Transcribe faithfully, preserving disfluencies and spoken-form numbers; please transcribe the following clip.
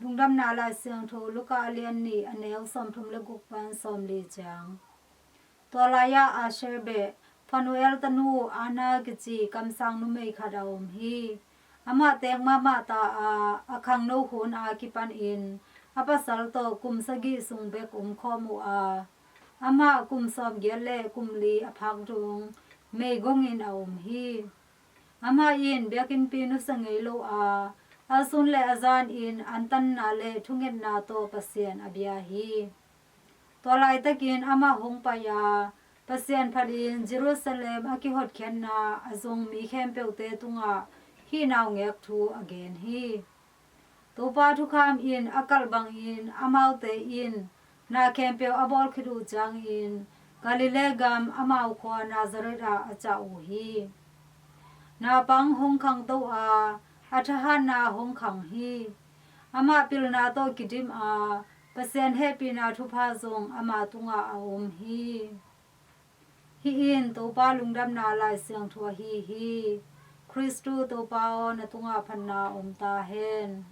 Lungdamna Lai Siangtho Luka a lian nih, a neu sawmthum le guk pan sawmli ciang. Tua lai-ah Asher beh Phanuel tanu Anna kici kamsang numei khat a om hi. Amah teek mahmah ta a, a khangno hun a kipanin a pasal tawh kum sagih sung bek om khawm uh a, amah kum sawmgiat le kum li a phak dong meigongin a om hi. Amah in biakinnpi nusia ngei lo a, a sun le a zanin antanna le thungetna tawh Pasian a bia hi. Tua laitakin amah hong pai a, Pasian phatin Jerusalem a kihotkhiatna a zong mi khempeuhte tungah hih naungek thu a gen hi. Topa thukham in a kalh bangin amaute in na khempeuh a bawl khit uh ciangin Galilee gam amau khua Nazareth ah a cah uh hi. Naupang hong khangto a, a thahatna hong khang hi. Amah pilna tawh kidim a, Pasian hehpihna thupha zong ama tungah a om hi. Hih in Topa Lungdamna Lai Siangtho ahi hi. Khristu Topa aw, na tungah phatna om ta hen.